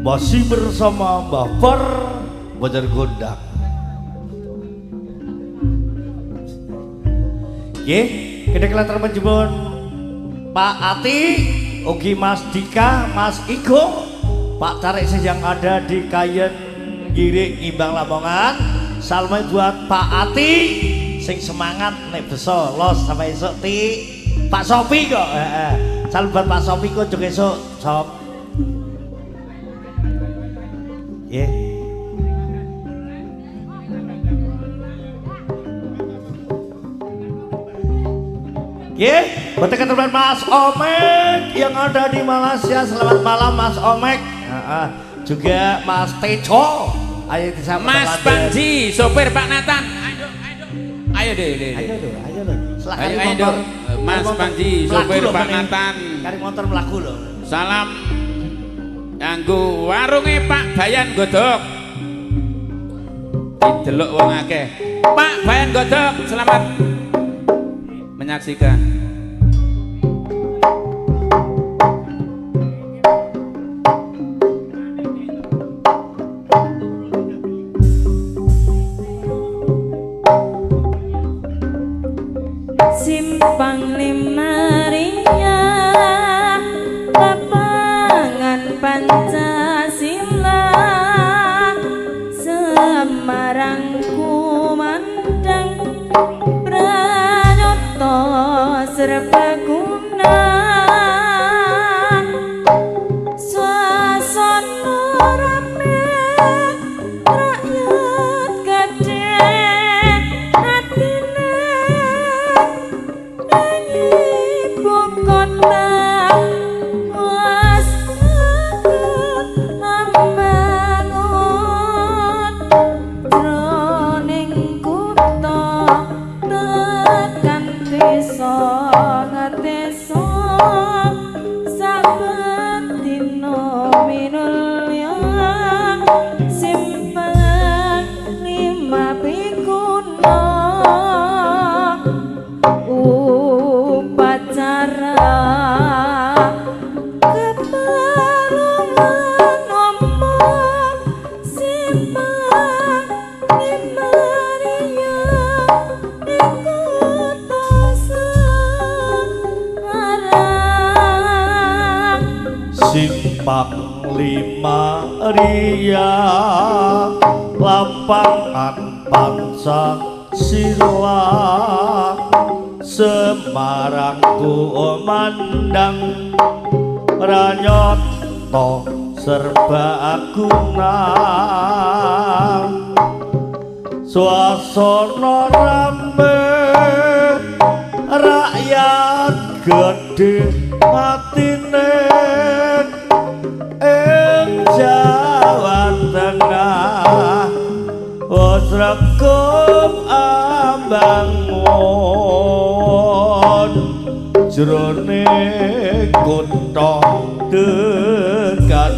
Masih bersama Mbah Par Banjar Gondang. Nggih, kita kelantar menjemput Pak Ati, ugi Mas Dika, Mas Igo, Pak Tarik yang ada di Kayen Girik Ngimbang Lamongan. Salam buat Pak Ati sing semangat nek beso los sampai esuk ti. Pak Sopi kok. Heeh. Salam buat Pak Sopi kok juga esuk, Sop. Nggih. Nggih, boten ketemuan Mas Omek yang ada di Malaysia. Selamat malam Mas Omek. Heeh. Juga Mas Tejo. Ayo disambut Mas Panji, sopir Pak Nathan. Ayo, ayo. Ayo deh, deh. Ayo deh, ayo deh. Ayo, ayo deh. Mas Panji, sopir Pak Nathan. Kari motor mlaku lho. Salam kanggo warunge Pak Bayan Godok. Didelok wong akeh. Pak Bayan Godok, selamat menyaksikan. Simpang Lima Ria, lapangan Pancasila, Semarang kumandang pranyata serbaguna, suasana rame rakyat gedhe atine ibu kota was ambangun jroning kutha tekan desa ngadesa saben dina minulya simpang lima pikuna upacara keperluan omong simpang lima ria ing kutha Semarang. Simpang Lima Ria, lapangan Pancasila, Semarang kumandang pranyata serbaguna, suasana rame rakyat gedhe atine ing Jawa Tengah wis regum ambangun jroning kutha tekan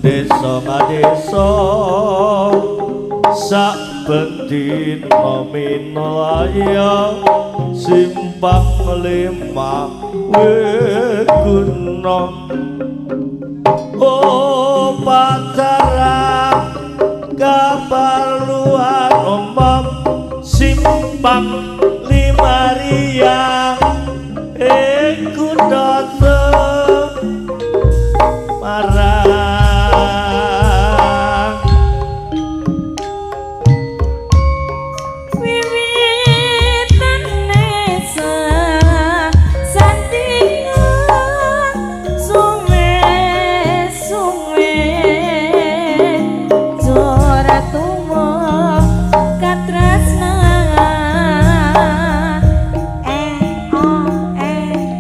desa kadesa saben dina minulaya simpang lima wiguna upacara keperluan umum simpang lima ria ing kutha Semarang. Wiwitane sandingan suwe-suwe jora tuwa katresnan eh oh eh.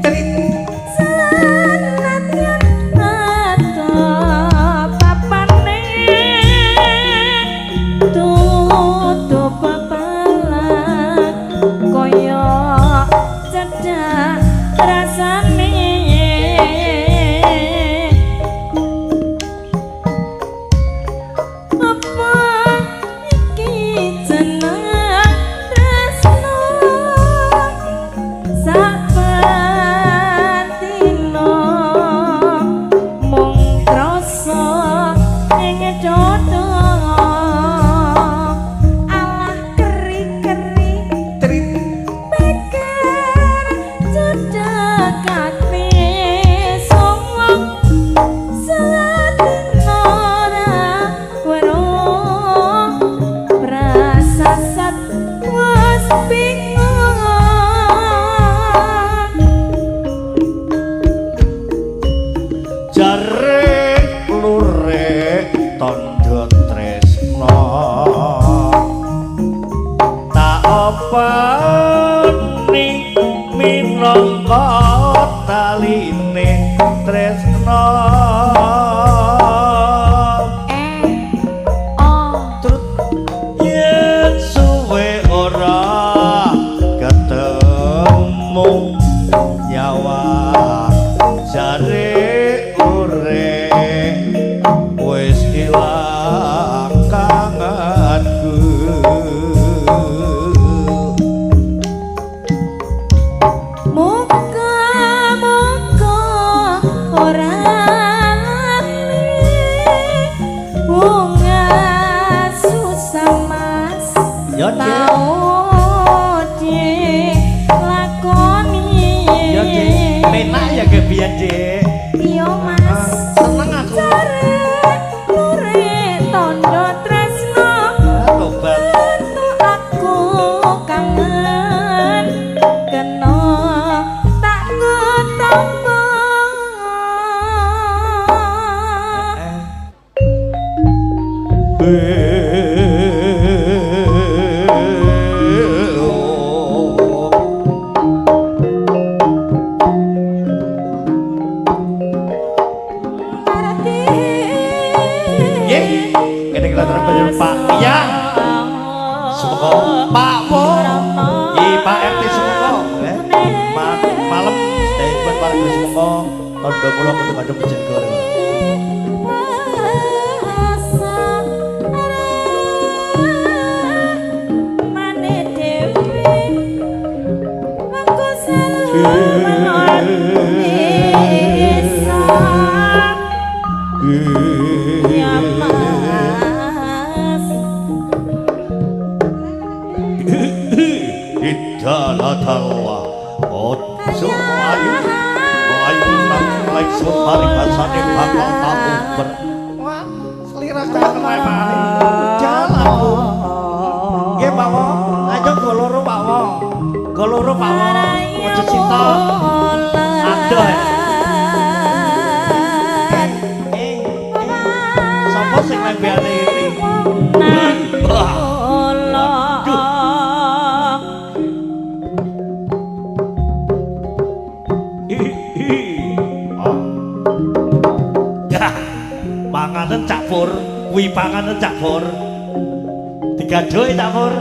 Taline tresno. Eh, oh. Trut yen suwe ora ketemu nyawa jare ure wis ilang kangenku. Muga-muga ora lali bunga susah mas Ya, Dik. Tau dilakoni. Ya, Dik. Penak ya ge biyen, Dik. Iya, Mas. Seneng aku. Jare lure tondo tresno. Ah, tobat. Tentu aku kangen kena tak ngetompo. Nggih, kene kita terus Pak Tia. Semoga Pak Wo, I Pak RT semoga malam sedaya warga semoga tondo kula kudu menjaga. Ya Mas. Idalatallah ojo ayu ayu nang lek paribasane bakal tak uber. Wah, selira kaya kemane. Jalan aku. Nggih, Pak Wo. Ayo go loro, Pak Wo. Go loro, Pak Wo. Aja sitok. Adoh. Eh, sapa sing lembehane iki? Wah. Ya, panganen Cak Pur, kuwi panganen Cak Pur. Digadohi Cak Pur.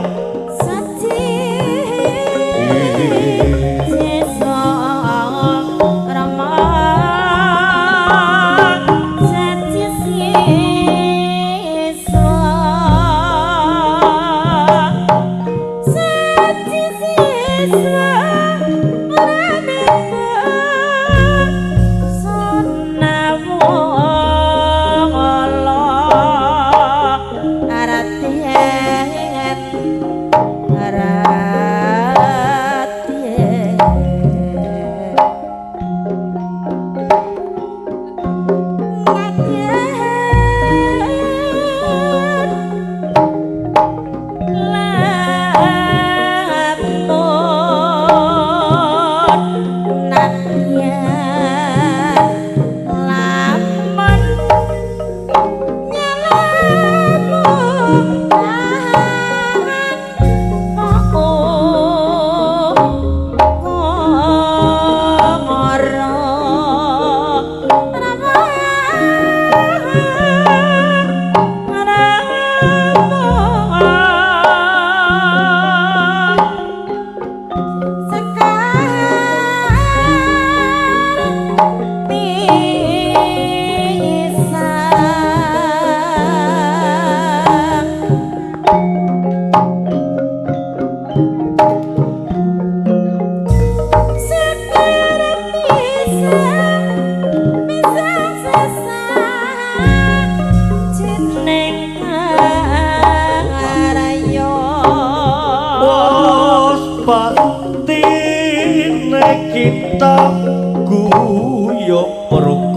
Kita guyub rukun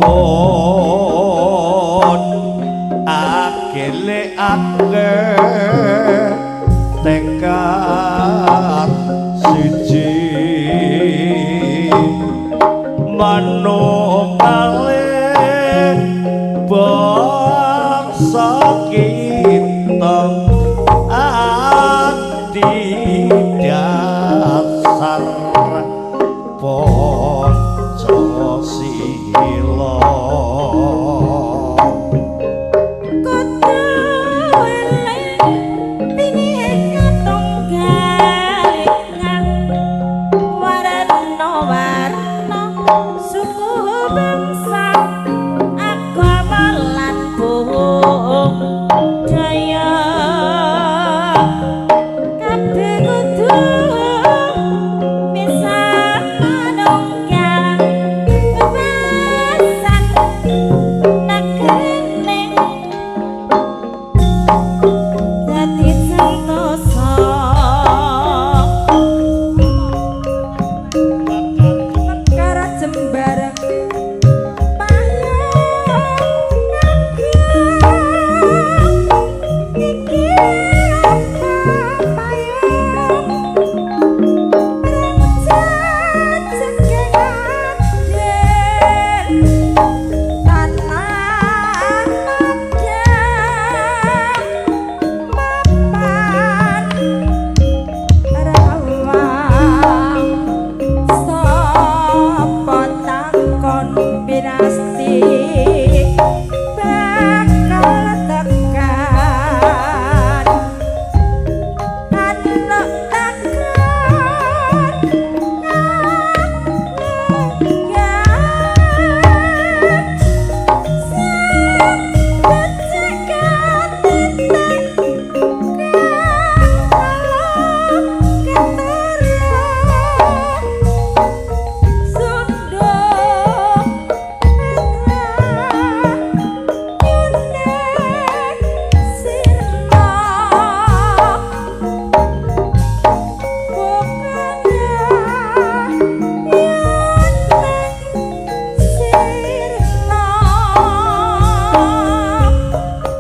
akele ake tekad siji manungale bangsa kita adi dasar. Pancasila. Kudu eling bineka tunggal ika, warna-warna suku bangsa agama lan budaya, kabeh kudu bisa manunggal bebasan negrine dadi sentosa. Perkara jembar payung iki apa payung tanah padang mapan rawang sapa takon pinasti bakal tekan anuk takon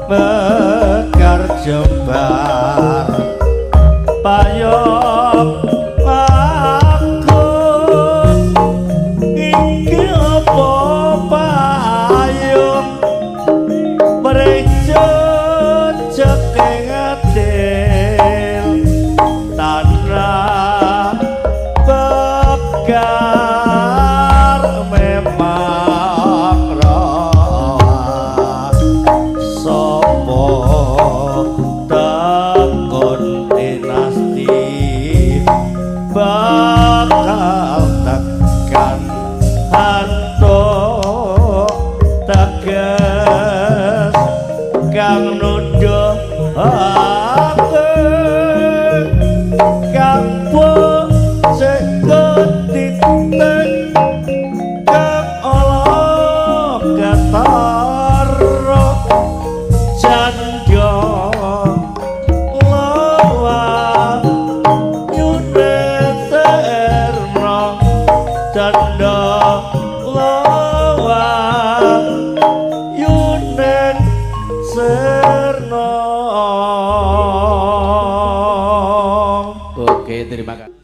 Mekar jembar payung agung iki apa payung mrecut ceking adil tanah pegar memang rawan sapa takon dinasti bakal tekan antuk teges kang nuduhake kang becik ketitik kang ala ketara candha lawa yune serna candha lawa yune serna. Oke, terima kasih.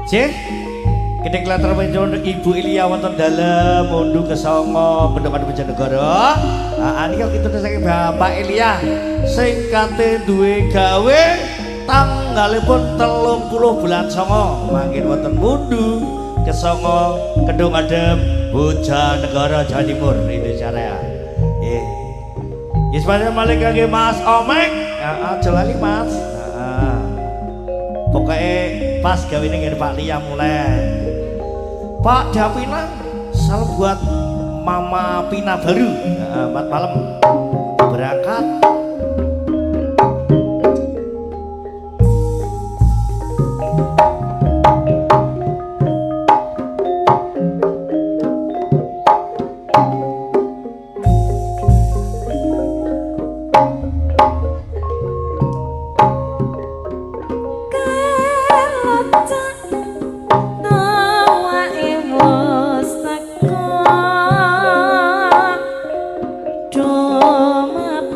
Cih, gedhe klater panjenengan Ibu Ilya wonten dalem mundu kesanga Bendungan Bojonegoro. Ah niki kitune saking Bapak Ilya sing kate duwe gawe tanggalipun 30 bulan 9 mangkin wonten mundu kesanga Kedung Adem Bojonegoro Jawa Timur Indonesia Raya. Nggih. Nggih spesial malih kangge Mas Omek. Heeh, aja lali Mas. Heeh. Pokoke pas gawene ngene Pak Lia mulai. Pak Davina salam buat Mama Pina baru. Heeh, 4 malam berangkat.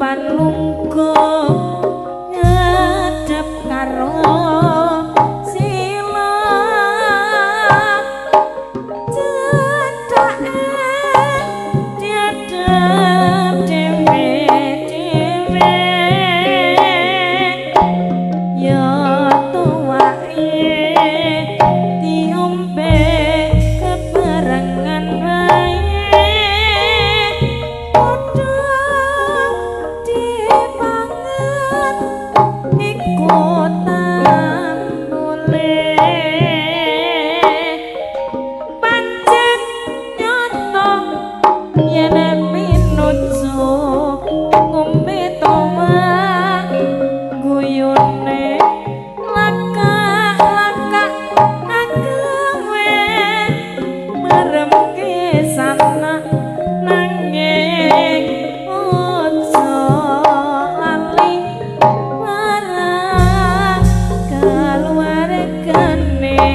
Mapan. iku tambule pancen nyoto yen pinuju ngombe towa guyune laka-laka agawe meremke sana nanging ojo lali marang keluargane.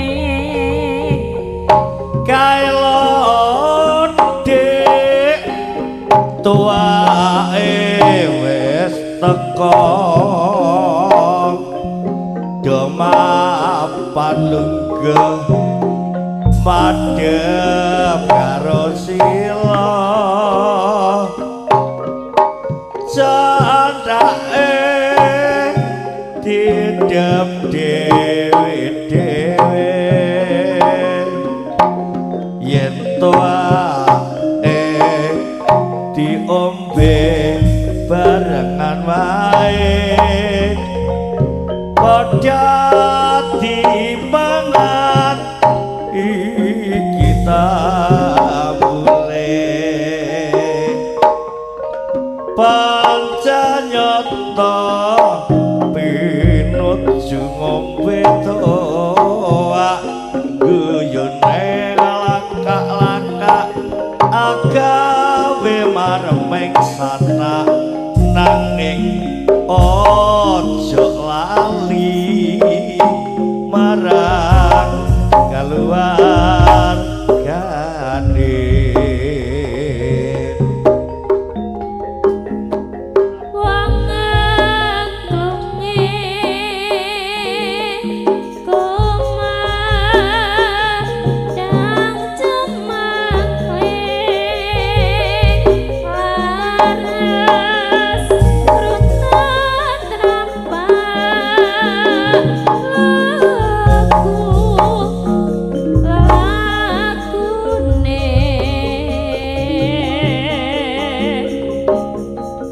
Kae lho Dik, tuwake wis teko, do mapan lenggah madhep karo sila, candhake didep dhewe-dhewe, yen tuwake diombe barengan wae, padha dipangan iki tambule. Pancanyata pinuju ngombe tuwak guyune lakak-lakak agawe mareming sana, nanging ojo lali marang keluargane. Wong angklunge kumandhang cemangling laras runtut rampak laku lakune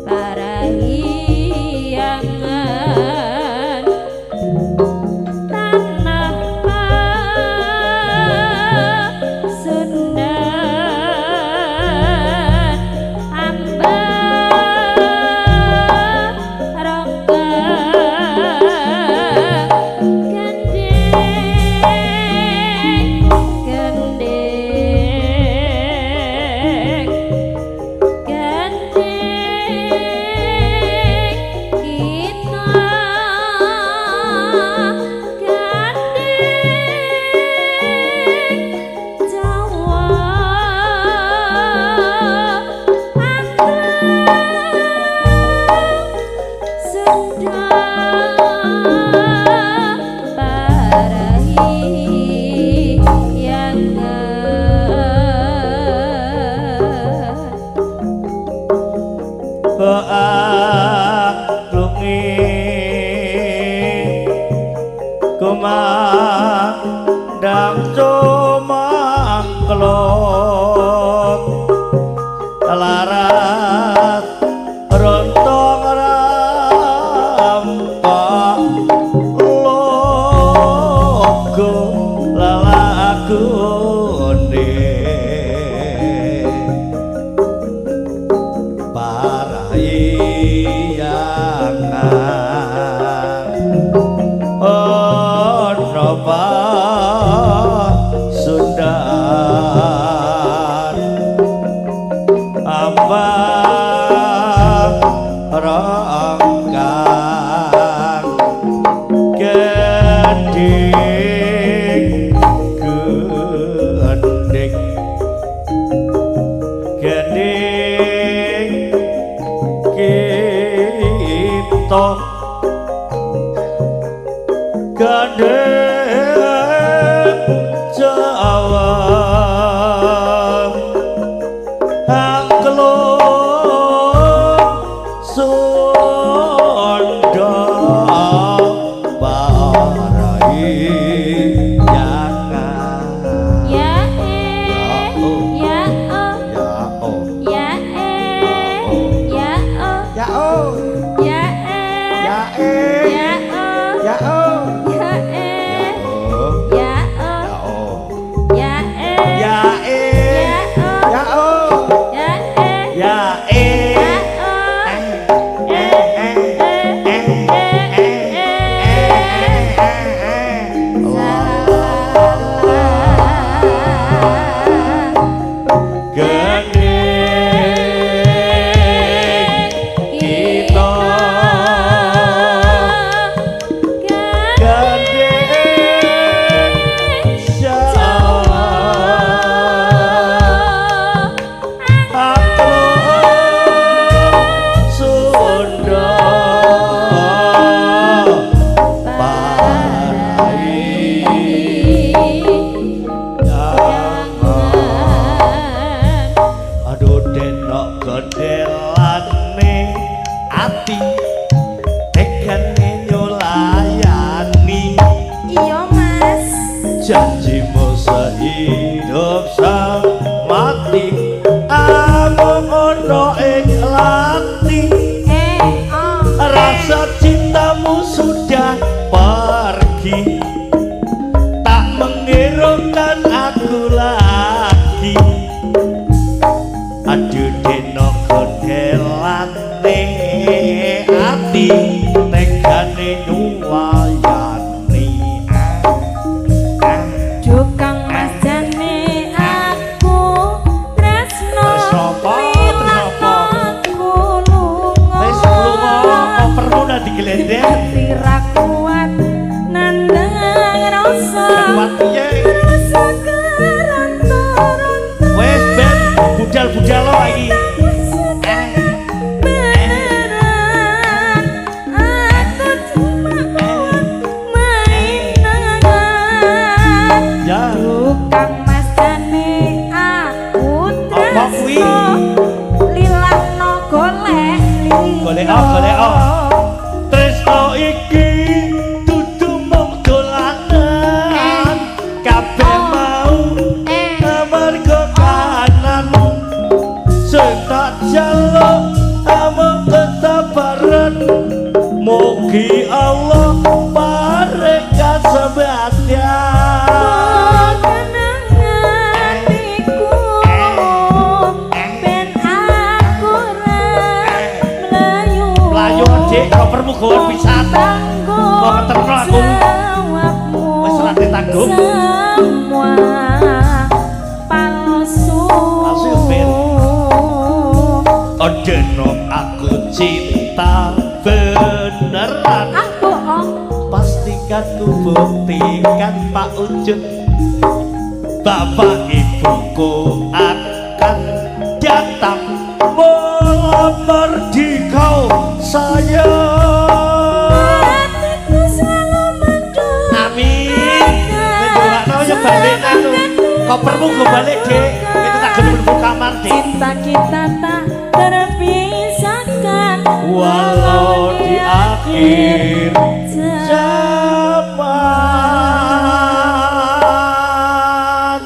parahiyangan tanah Pasundan ambaraka gendheng gendheng gendheng kita gendheng Jawa angklung Sunda parahiyangan. Angklunge kumandhang cumangklung laras rontong rampak logo lalakune parahiyangan ana Pasundan ambarangkang gendhing gendhing gendhing kita gendhing Jawa angklung Sunda parahiyangan. Ya eh ya oh Ya oh ya eh ya oh ya oh ya eh ya eh ya oh Kuat piye? Wes ben budal-budal lo iki. Ya. Tukang masane aku Apa kuwi? Lilangno golek liya. Golek oh, golek oh. Tresno iki dudu mung dolanan. Kabeh mau amarga kanan. Sing tak jaluk amung kesabaran. Mugi Allah paring kasebatian. Kenangan iku ben aku ra mlayu. Mlayu Dik, kopermu gowo pisan. Tanggung Kok keterno aku. jawabmu. Wis ora ditanggung. Semua palsu. Palsu, Ben. Odeno aku cinta beneran. Ah bohong. Pastikan ku buktikan Pak Ujud. Bapak ibuku akan datang melamar di kau sayang. Hatiku selalu mendoakan. Amin. Ndongakno ya balik anu. Kopermu go balik, Dik. Itu tak gelem mlebu kamar, Dik. Cinta kita tak terpisahkan Walau di akhir zaman. zaman.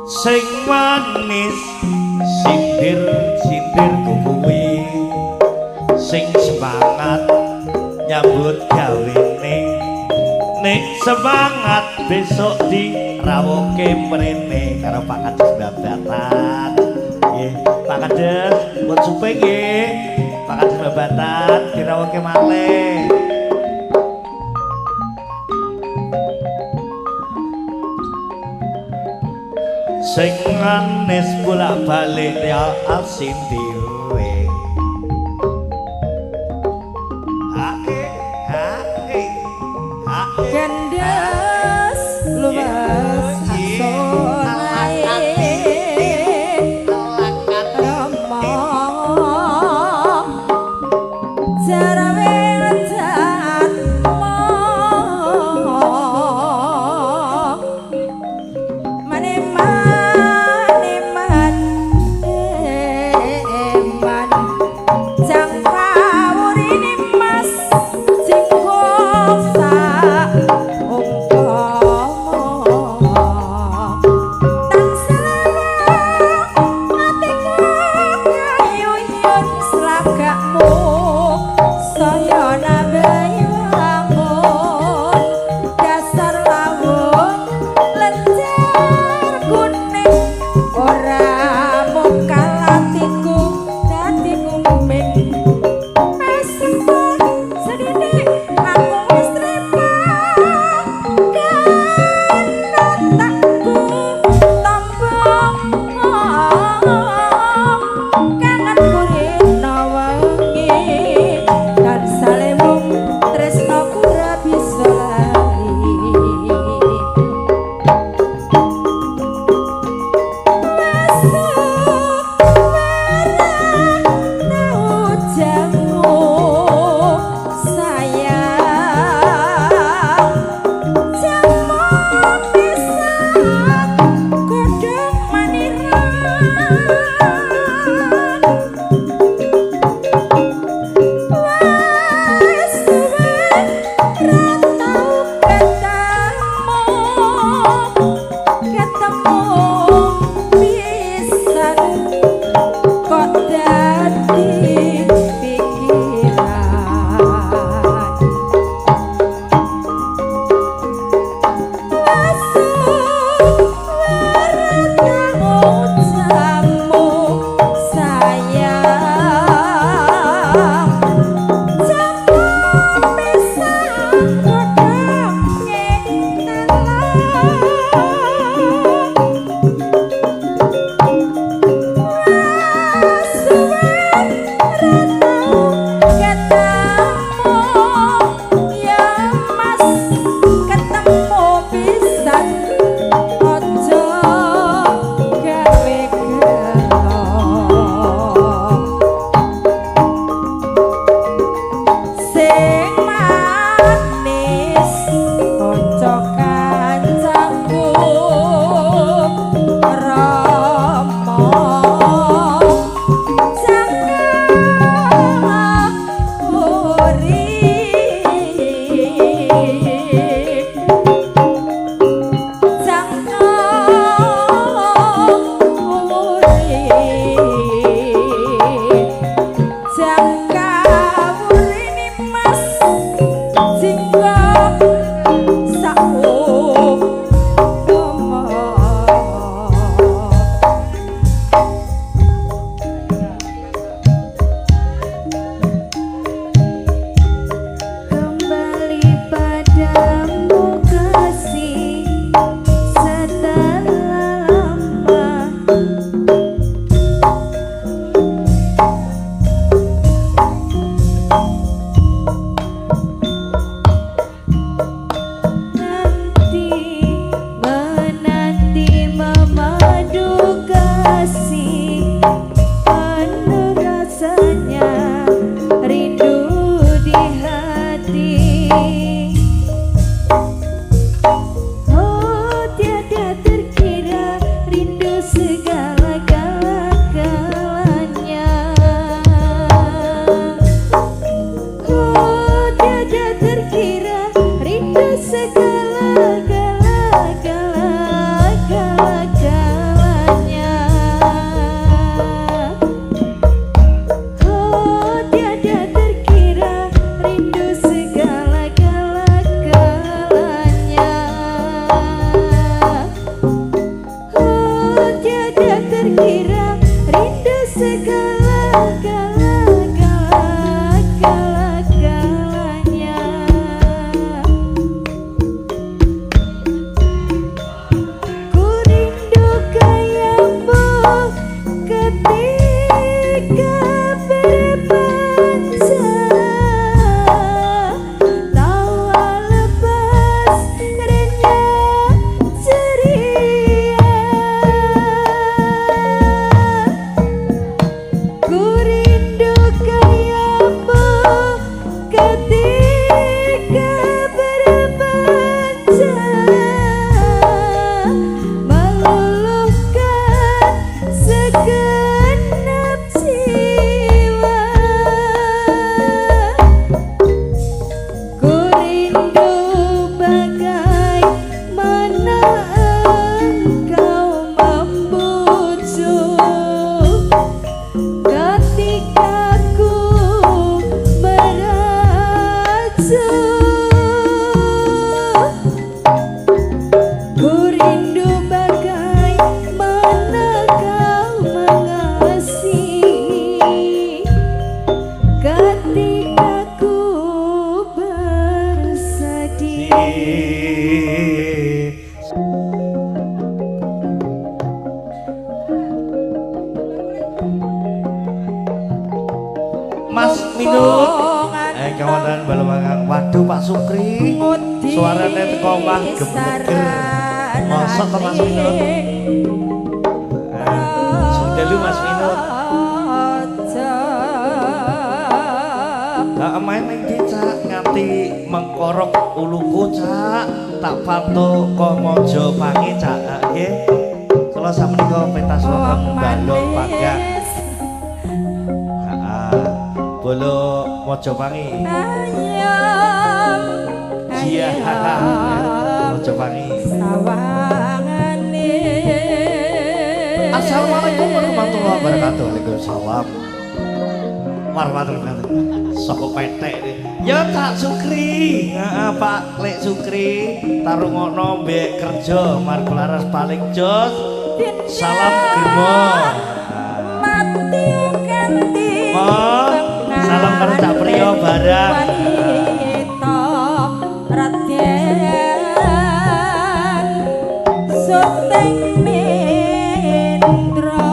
Sing manis sindir-sindir kuwi, sing semangat nyambut gawene, nek semangat besok dirawuhke mrene karo Pak Kades Babatan. Nggih, Pak Kades buat supe nggih. Pak Kades Babatan dirawuhke malih. Sing manis bolak-balik ya asin dhewe. Hae hae hae. Gendes luwes asonae Rama jarawe jatma mane mane man Minut. Ingkang wonten Balamangang. Waduh Pak Sukri. Suarane teko omah gemeter. Mosok to Mas Minut? Sing dalu Mas Minut. Lah main ning ndi Cak nganti mengkorok uluku Cak, tak pantu komojo pangi Cak. Nggih. Kula sakmenika pentas wonten Balong Panggang. Heeh. Bolo Mojopangi. Ayam. Iya. Mojopangi. Sawangane. Assalamualaikum warahmatullahi wabarakatuh. Waalaikumsalam warahmatullahi wabarakatuh. Soko petek. Ya Cak Sukri, heeh Pak Lek Sukri, tarungono mbek kerja margo laras paling jos. Salam germo. Mati ganti. Salam karo Cak Priyo barang. Wanita Raden Suteng Mendra.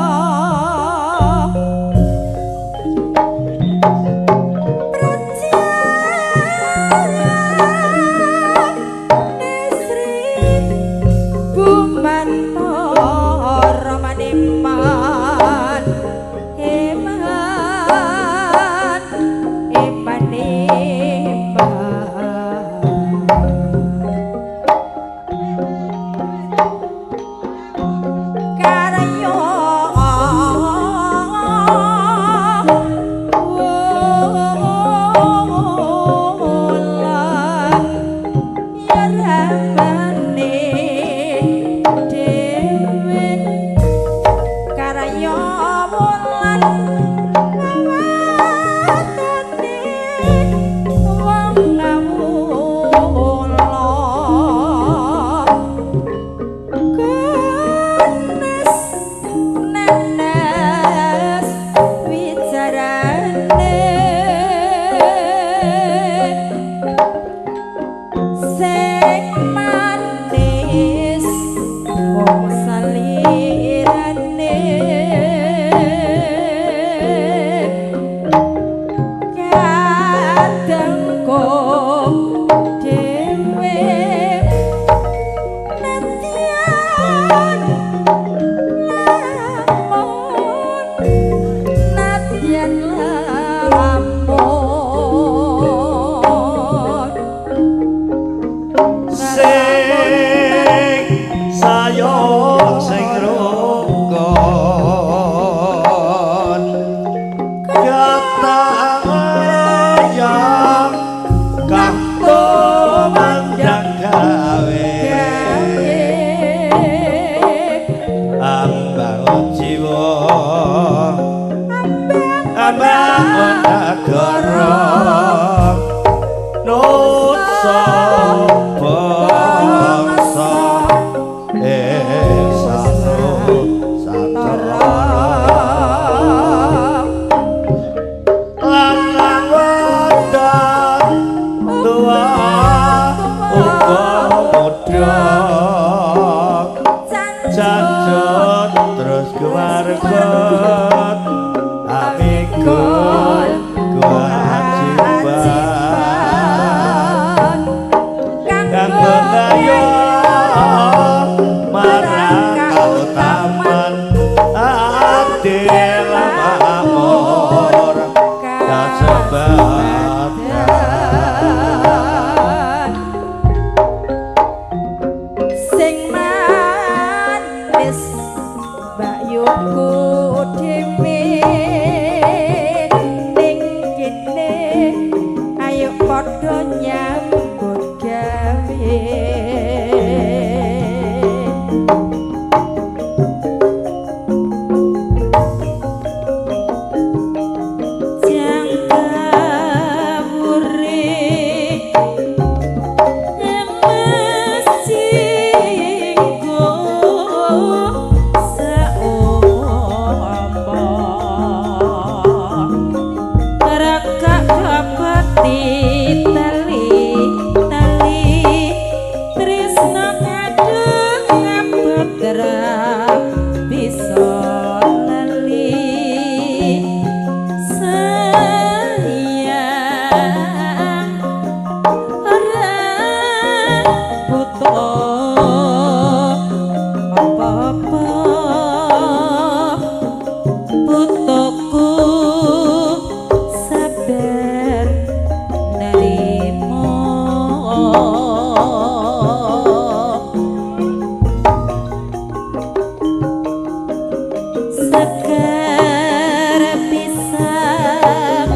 Seger pisang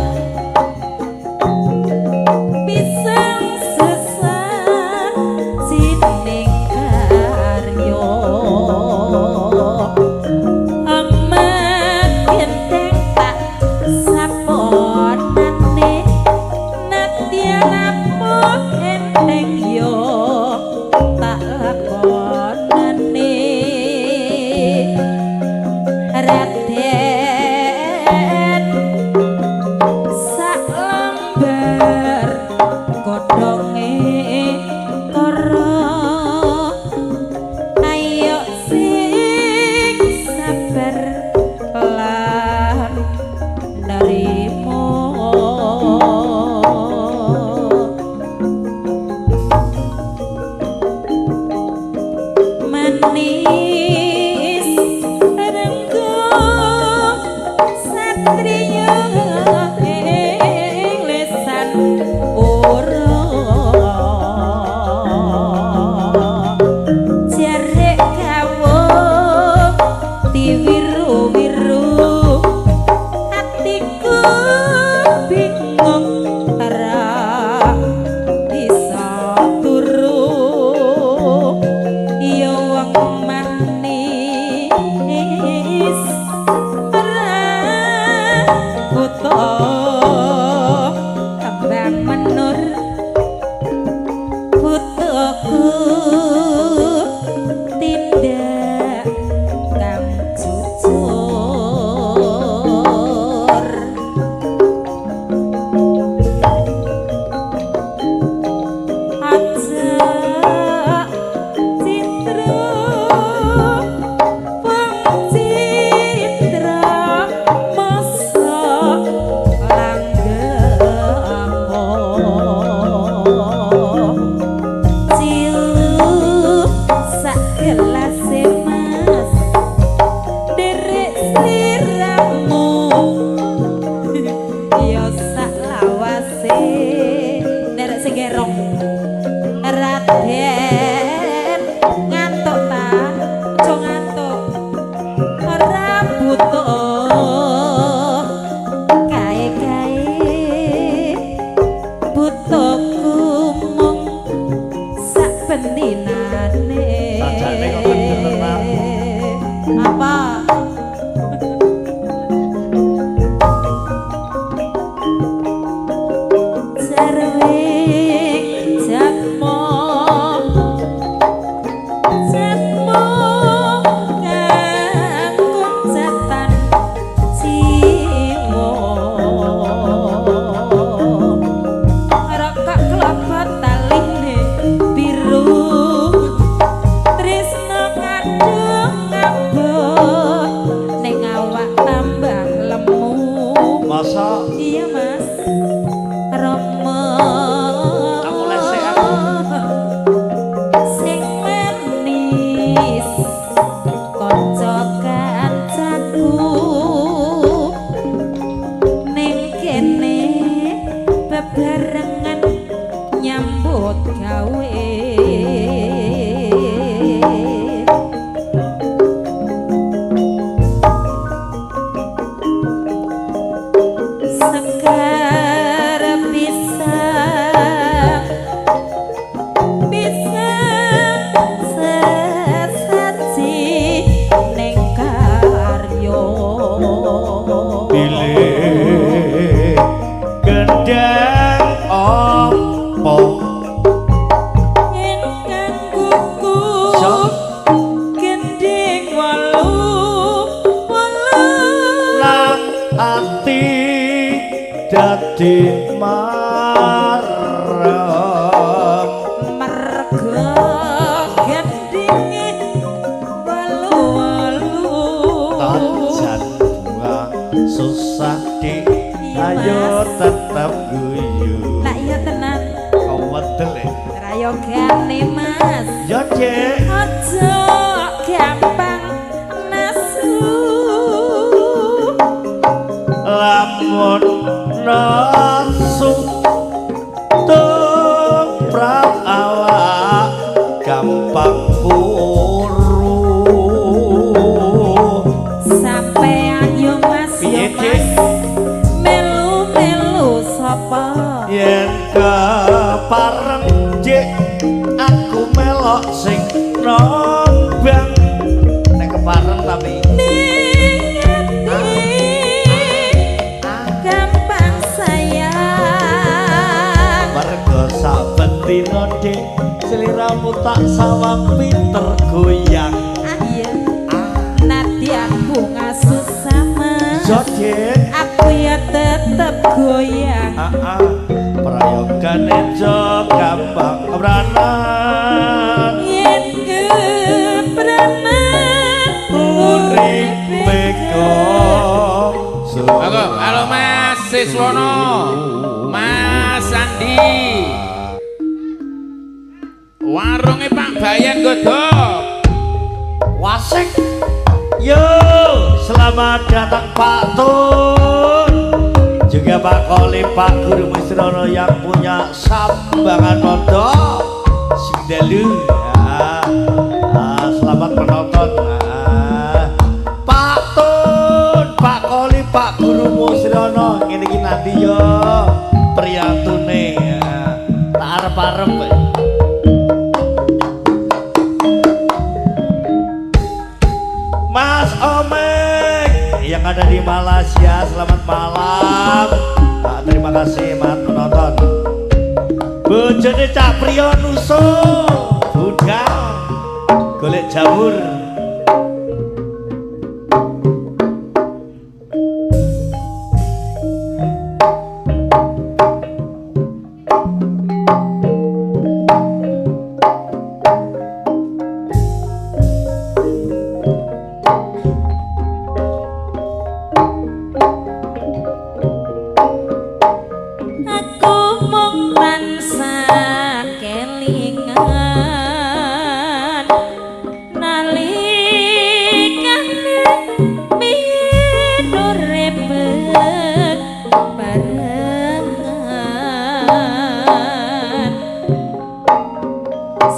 pisang sesat sining karyo amat genteng tak saponane nadyan apa enteng yo tak lakonane Raden sak lembar godhonge kara ayo sing sabar lan narimo manis renggo satriya ing lesan ora jarek kawuh diwiru-wiru atiku bingung ora bisa turu ya wong manis ora butuh kembang menur butuhku tindak kang jujur aja citra wong citra masa langgeng ciu sak gelase mas derek sliramu ya sak lawase derek sing gerong Raden ngantuk ta aja ngantuk ora butuh kae-kae butuhku mung sak bendinane Sajane kok bener, Pak. Apa Jarwing jatmo jatmo kang kunjatan jiwa rokok klobot taline biru tresno kadung ngabot ning awak tambah lemu. Masa Iya mas Romo Aku lesek aku. Sing manis kanca kancaku ning kene bebarengan nyambut gawe. Sekar pisang pisang sesaji ning karyo pilih gendang opo yen kanggoku Sok. gending wolu wolu nang ati dadi marem mergo gendinge wolu wolu tajan bunga susah dik Iya, ayo Mas. tetep guyu Tak iya tenan kewedel e rayogane mas ya Dek aja gampang nesu lamun nesu tumrap awak gampang kuru sampai Ati. Ning ati gampang sayang. Mergo saben dina Dik sliramu tak sawang pinter goyang. Ah iya. Nadyan bunga susama. Iya, Dik. Aku ya tetep goyang. Ah ah. Prayogane jo gampang kepranan. Yen kepranan uripe kok. Monggo, halo Mas Siswono, Mas Andi. Warunge Pak Bayan Godhog. Wasik. Yo, selamat datang Pak Tun. Juga Pak Kolim, Pak Guru Misrono yang punya Sambangan Modo. Sing dalu. Ya. Ah, selamat menonton. Ah. Pak Tun, Pak Kolim, Pak Guru Musrono, ngene iki nanti yo priyantune. Ya. Tak arep-arep. Mas Omek yang ada di Malaysia, selamat malam. Nah, terima kasih Mas menonton. Bojone Cak Priyo nuso budal golek jamur. Aku mung tansah kelingan nalikane biyen urip barengan.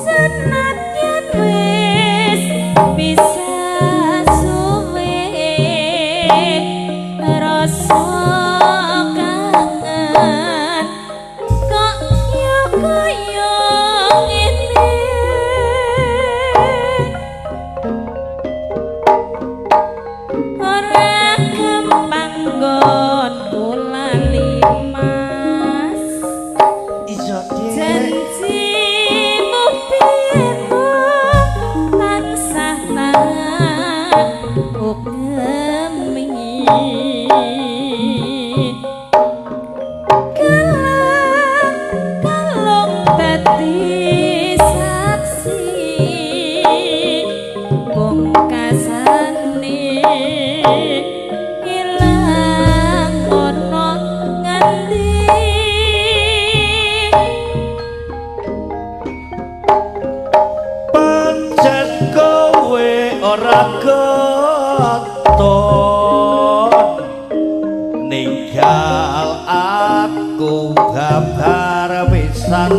Senadyan wis bisa suwe rasa kangen kok yo kaya ngene. Ora gampang nggonku lali Mas. Iya, Dik. Janjimu biyen tansah tak ugemi. Gelang kalung dadi saksi pungkasane ilang ana ngendi. Pancen kowe ora keton ninggal aku babar pisan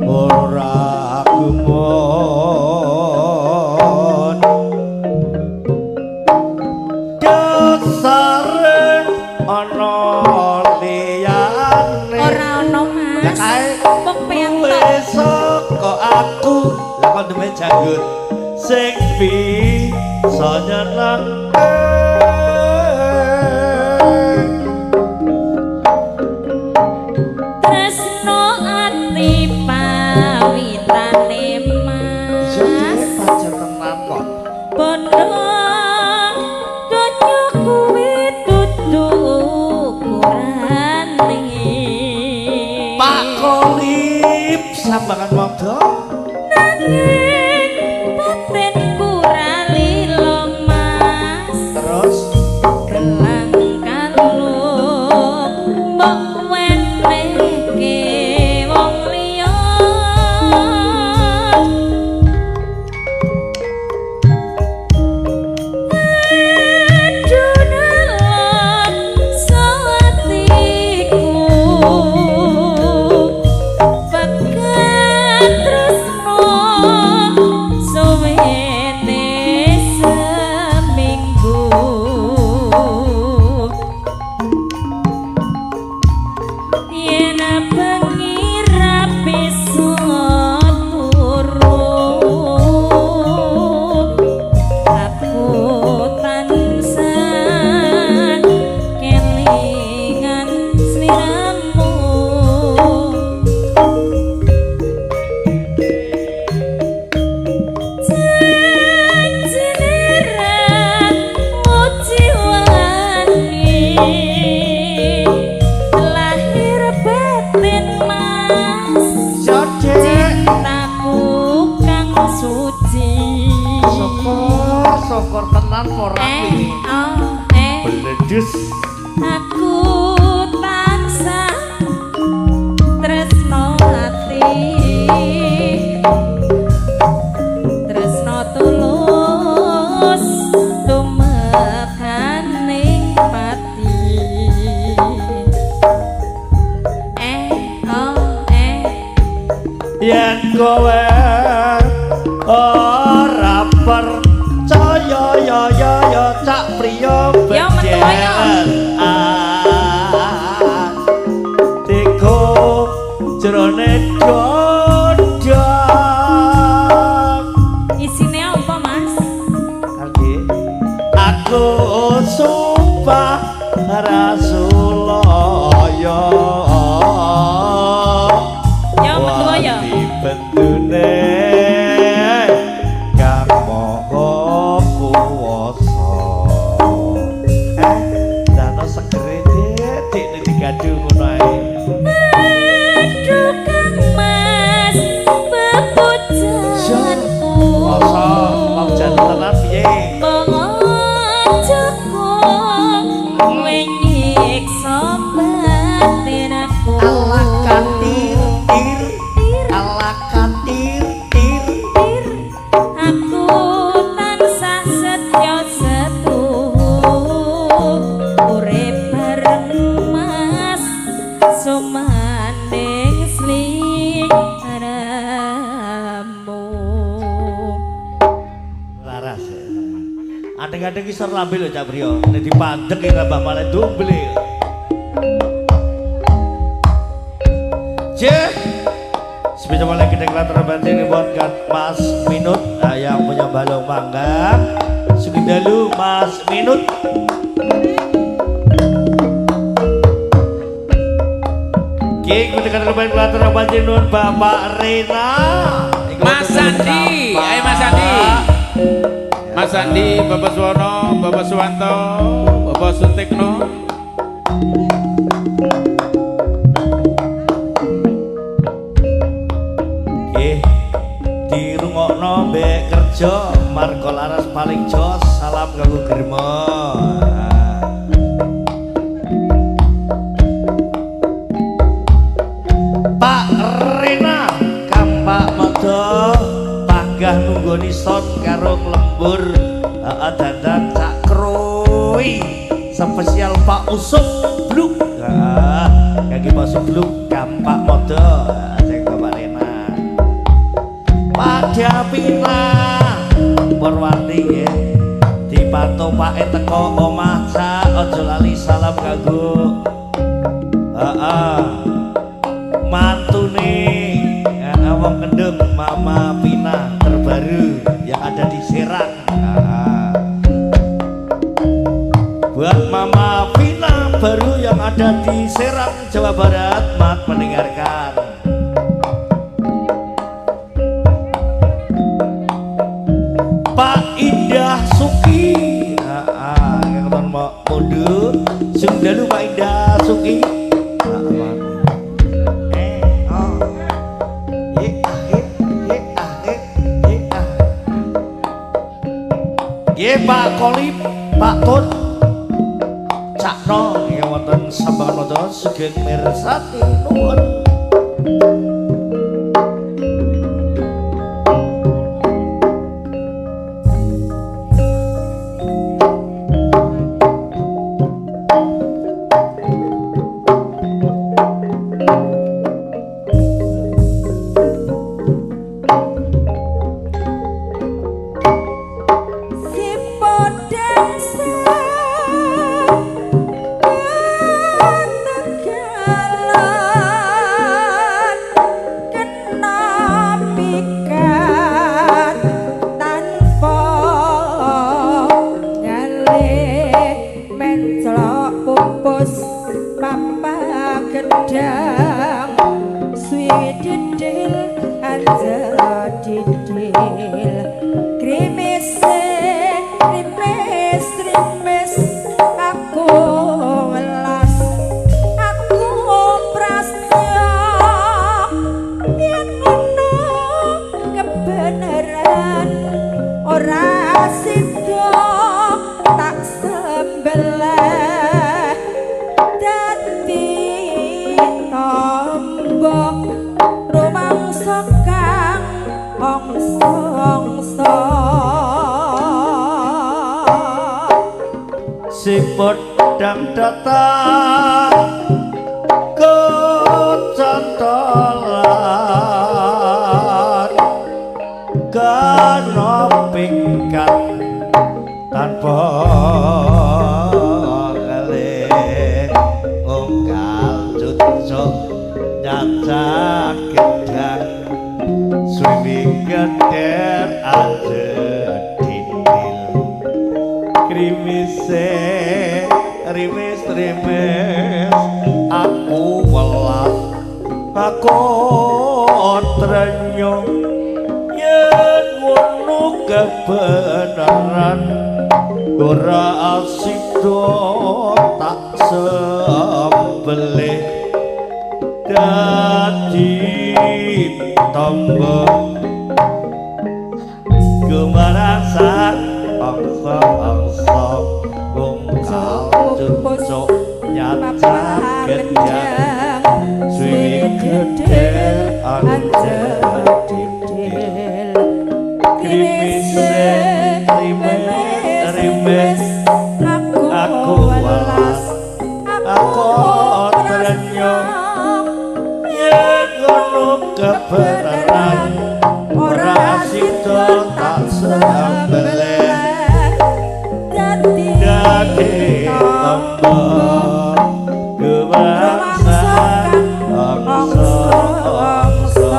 ora gumun. Dasare ana liyane. Ora ana Ya Mas. kae Mung peyang luwe tok. saka aku. Lah kok duwe janggut sing bisa nyenengke. Tresno ati pawitane Iya, Mas. Dik, pancen tenan kok. Bondo donya kuwi dudu ukurane. Pak Kolip Sambangan Modo. Nanging batinku ra lila Mas. Terus Gelang kalung mbok wenehke wong liya. Aduh nalon atiku pegat oh eh Bledus. Aku tansah tresno ati, tresno tulus tumekaning pati. Eh oh eh. Yen kowe ora percaya ya ya ya cak priya Ya, metu ayo. Teko jerone dodong. Isine apa, Mas? Kangge aku sumpah Rasulaya. Ya metu ayo. Wati bendune kang maha kuwasa. Dano segere dik nek digadu ngono ae. Aduh Kang Mas, bepujanku. Masa wong jan tenan piye? Mengojoku kowe nyiksa batin aku. Ala katir tir, ala katir tir. Tir, aku tansah setya setuhu, urip bareng Mas sumanding sliramu. Laras. Adeng-adeng isor lambe lho Cak Priyo. Nek dipandhek iki tambah malah dumble. Cek. Sepeda mulai gedeng latar bantinipun kan Mas Minut yang punya balong mangga. Sugeng dalu Mas Minut. Ki gedeng latar bantinipun Bapak Rena. Mas Andi, ayo Mas Andi. Mas Andi, Bapak Suwono, Bapak Suwanto, Bapak Sutikno. Nggih, dirungokno mbek kerja marga laras paling jos. Salam kanggo Germo. Pak Rena kampak modo panggah nunggoni son karo lembur. Heeh, dandan Cak Krui spesial Pak Usup Bluk. Heeh, kangge Pak Usup Bluk kampak modo sing Bapak Rena. Padapina Purwati nggih dipantu pake teko omah cak aja lali salam kanggo heeh mantune heeh wong Kendeng Mama Pina terbaru yang ada di Serang. Heeh. Buat Mama Pina baru yang ada di Serang Jawa Barat, mat mendengarkan. Pak Indah Suki, heeh, yang keton mau mundur, sung dalu Pak Indah Suki. Heeh. Eh, oh. Ye ah ye, ye ah ye, ye ah. Ye Pak Kolip, Pak Tun, Cakno ingkang wonten Sambangan Moto sugeng mirsani nuwun. Si podang Tegalan. Si pedang datang kecantolan kena pingkat tanpa ngelih ngungkal cucuk nyacak gedang suwi geder aja dindil krimise rimis rimis aku welas aku trenyo yen ngono kebenaran ora sida tak sembelih dadi tombo gumarasan angsa-angsa bungkal cucuk nyacak gedang suwi gedhe anjel didil krimise rimes rimes aku welas aku trenyo yen ngono kebenaran ora sida tak sembelih dadi tombo kebangsan angsa-angsa.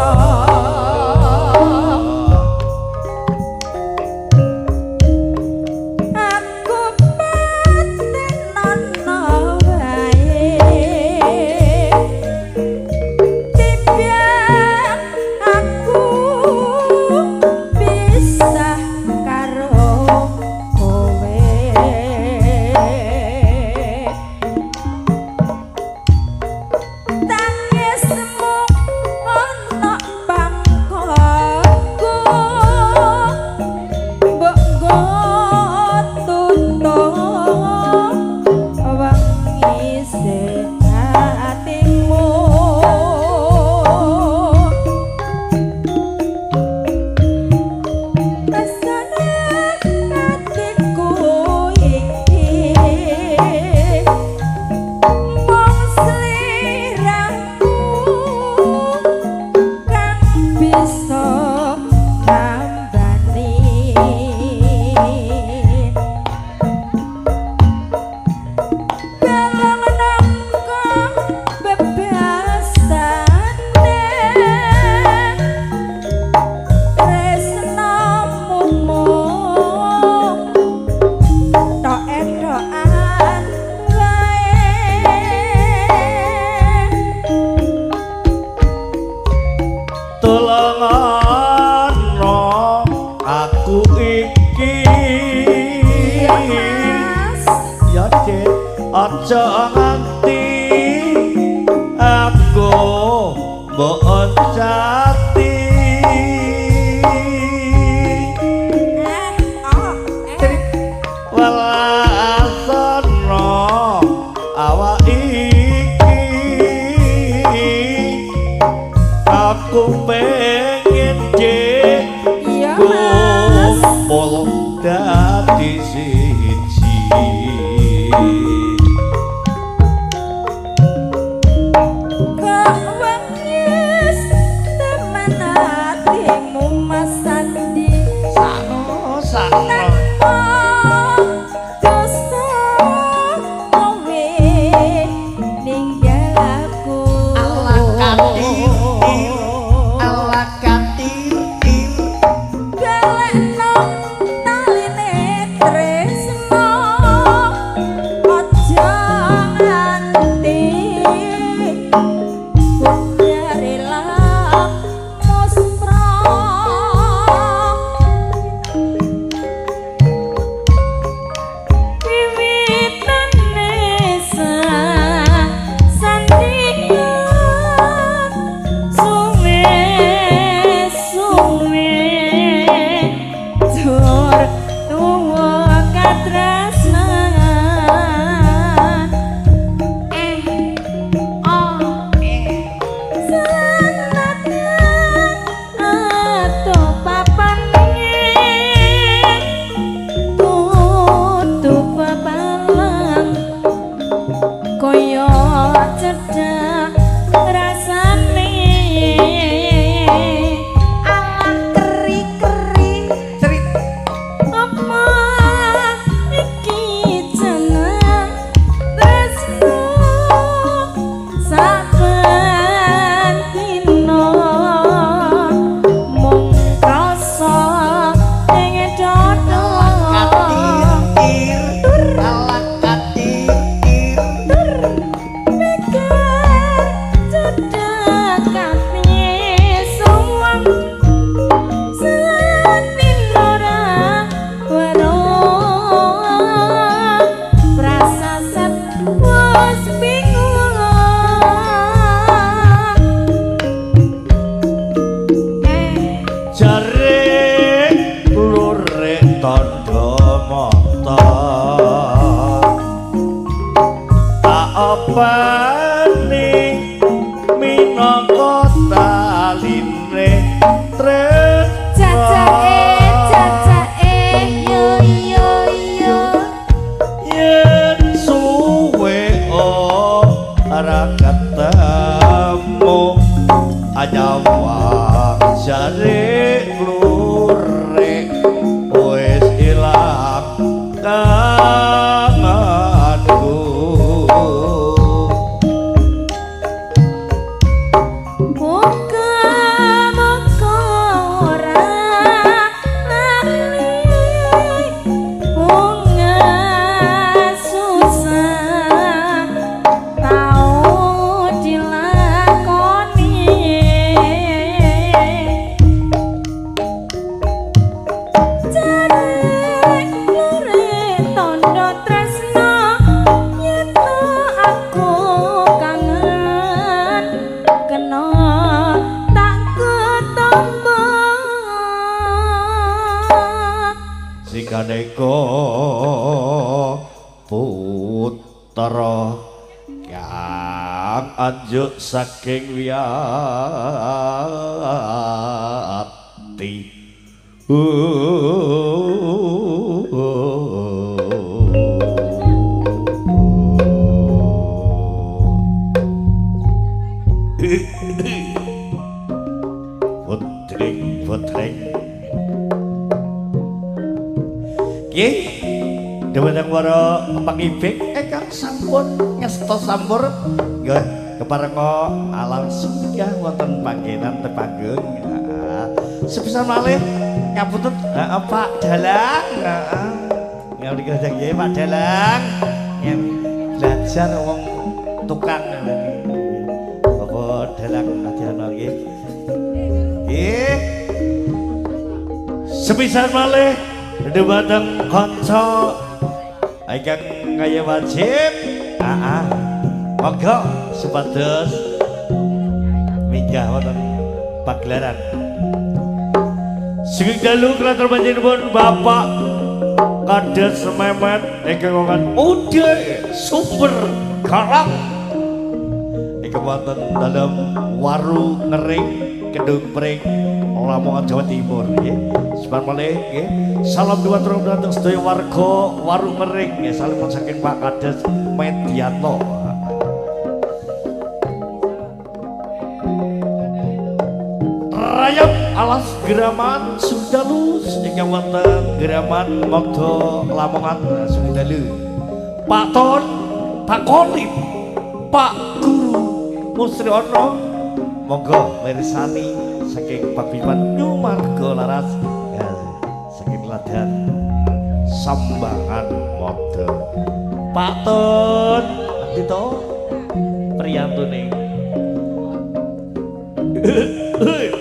Aku patenono wae timbang aku pisah karo kowe. Tangismu ana pangkotku mbok nggo tutup wengi atimu. Rasane atiku iki mung sliramu kang bisa nambani. Balung nangka bebasane tresnamu mung tok-etokan wae. Tulungono aku iki Iya Mas. Ya Dik, aja nganti aku mbok oncati. Eh, oh, eh. Welasana awak iki aku pengen Dik Iya Mas. kumpul dadi siji. Rupane minangka taline tresna. Cacake cacake yo yo yo. Yen suwe ora ketemu anyawang jare klure wis ilang kangenku. Muga-muga ora lali bunga susah tau dilakoni. Jare lure tondo tresno yen aku kangen kena tak ketompo. Sikaneka putra kang anjuk saking wiyati. Putring, putring. Nggih, dhumateng para pangibik ingkang sampun ngesta sampur nggih keparenga alam singgah wonten panggenan tepanggung. Heeh. Sepisan malih ngapunten heeh Pak Dalang. Heeh. Nggih nggih Pak Dalang. Yen belajar wong tukang niki. Bapak Dalang Adiana nggih. Nggih. Sepisan malih dhumateng kanca ingkang kaya wajib. Heeh. Monggo supados minggah wonten pagelaran. Sugeng dalu kelatur panjenengan Bapak Kades Memet ingkang wonten Ude Sumber Karang ingkang wonten dalem Waru Ngering Kedung Pring Lamongan Jawa Timur nggih. Sebar malih nggih. Salam dhumateng dhumateng sedaya warga Waru Ngering nggih. Salam saking Pak Kades Medianto. Rayap alas Geraman Sundalu ingkang wonten Geraman Mogdo Lamongan Sundalu. Pak Ton, Pak Kolim, Pak Guru Musriono monggo mirsani saking Paguyuban Nyumarga Laras ya, saking Ladan Sambangan Modo. Pak Ton, endi to priyantune?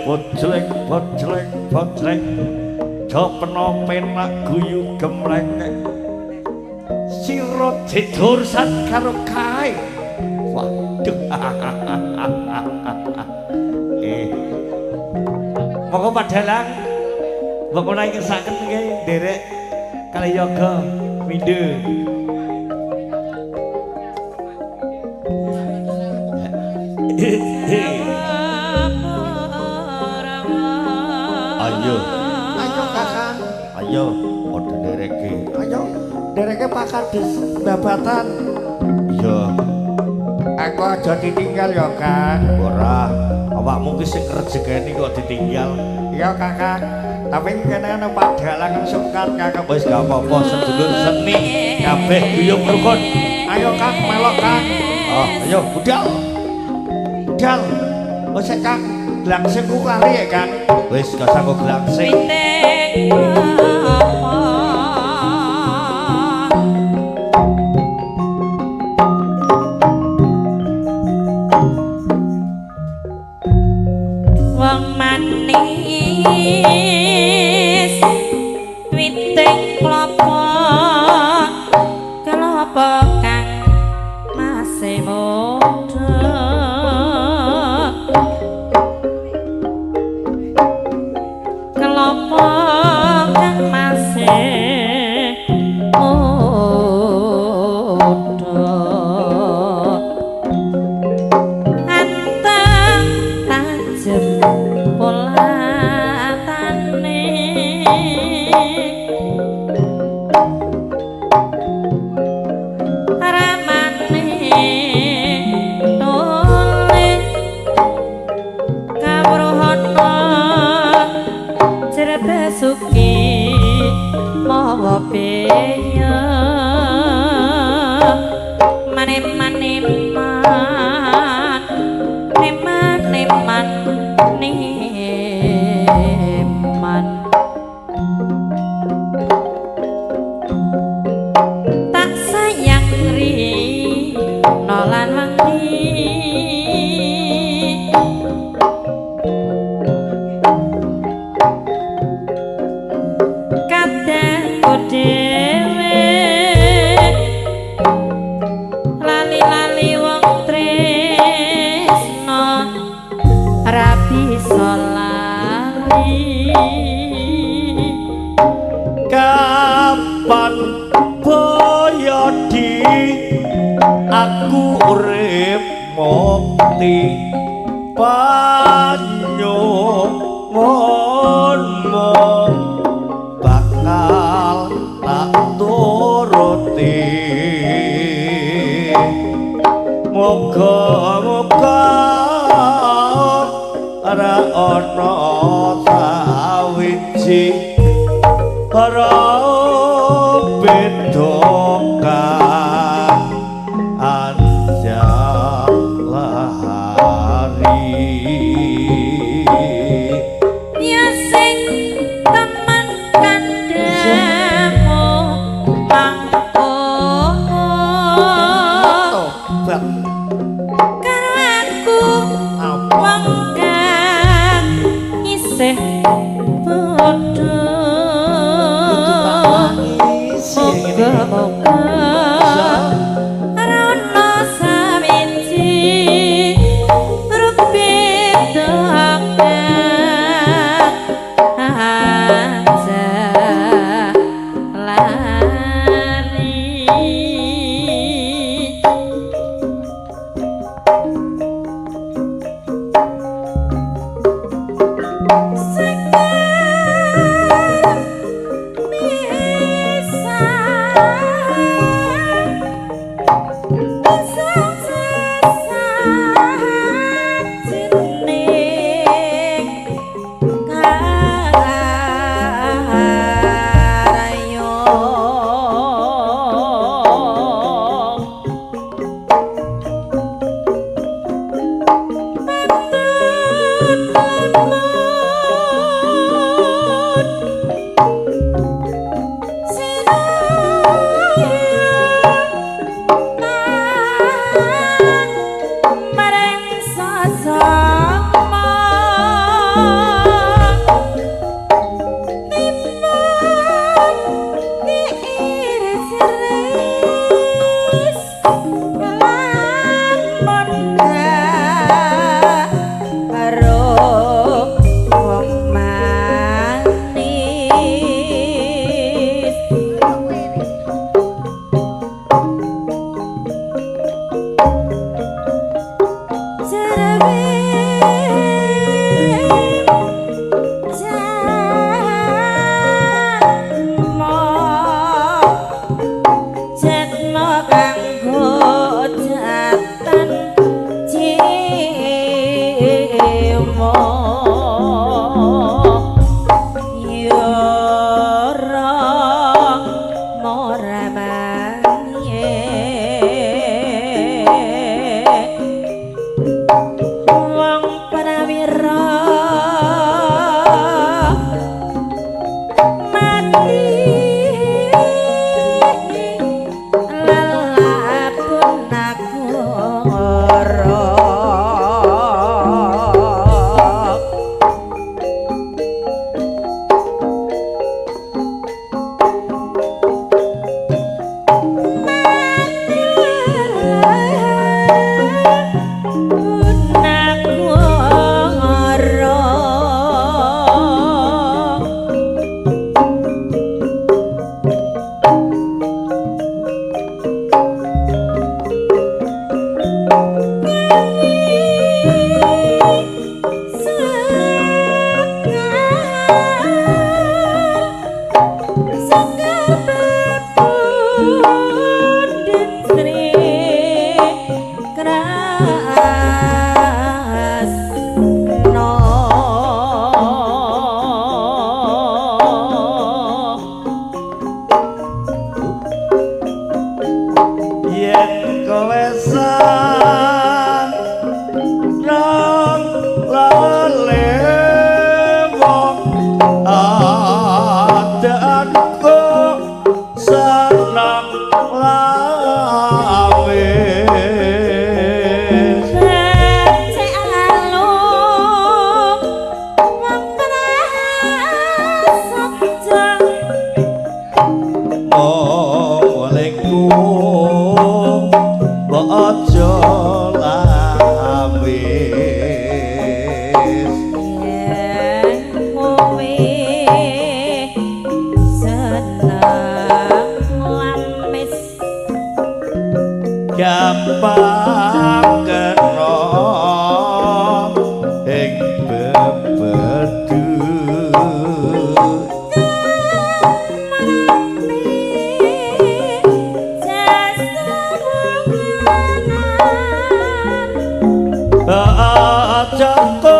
Bojleng, bojleng, bojleng. Jopeno penak guyu gemreng. Sira jedorusan karo kae. Waduh. Monggo Pak Dalang. Monggo menawi ngersakaken nggih nderek kalih yoga mindho. Ayo. Ayo Kakang. Ayo padha ndereke. Ayo ndereke Pak Kades Babatan. Iya. Aku aja ditinggal ya, Kang. Ora, awakmu ki sing rejekeni kok ditinggal. Iya, Kakang. Tapi kene ana Pak Dalang sungkan, Kakang. Wis gak apa-apa, sedulur seni kabeh guyub rukun. Ayo Kang, melok Kang. Oh, ayo budal. Budal. Wis Kang, glangsing ku lari ya, Kang. Wis gak sanggup glangsing. Wong manis witing klopo klopo kang masih muda klopo kang masih muda. Aku urip mukti panyuwunmu bakal tak turuti. Muga-muga ora ana sawiji ora beda kang anjalari. Ya sing temen kandhamu mangkono Tobat karo aku wong kang isih bodho. Muga-muga ora ana sawiji rubeda kang anjalari. Sekar bisa sajining karayo. Wong manis. Wong prawira mati lelapun aku ora. Yen kowe seneng lale wong adanku seneng lawe. Becik aluk wong prasaja Olehku mbok aja Gampang kena ing bebedu. Jasa. Aja.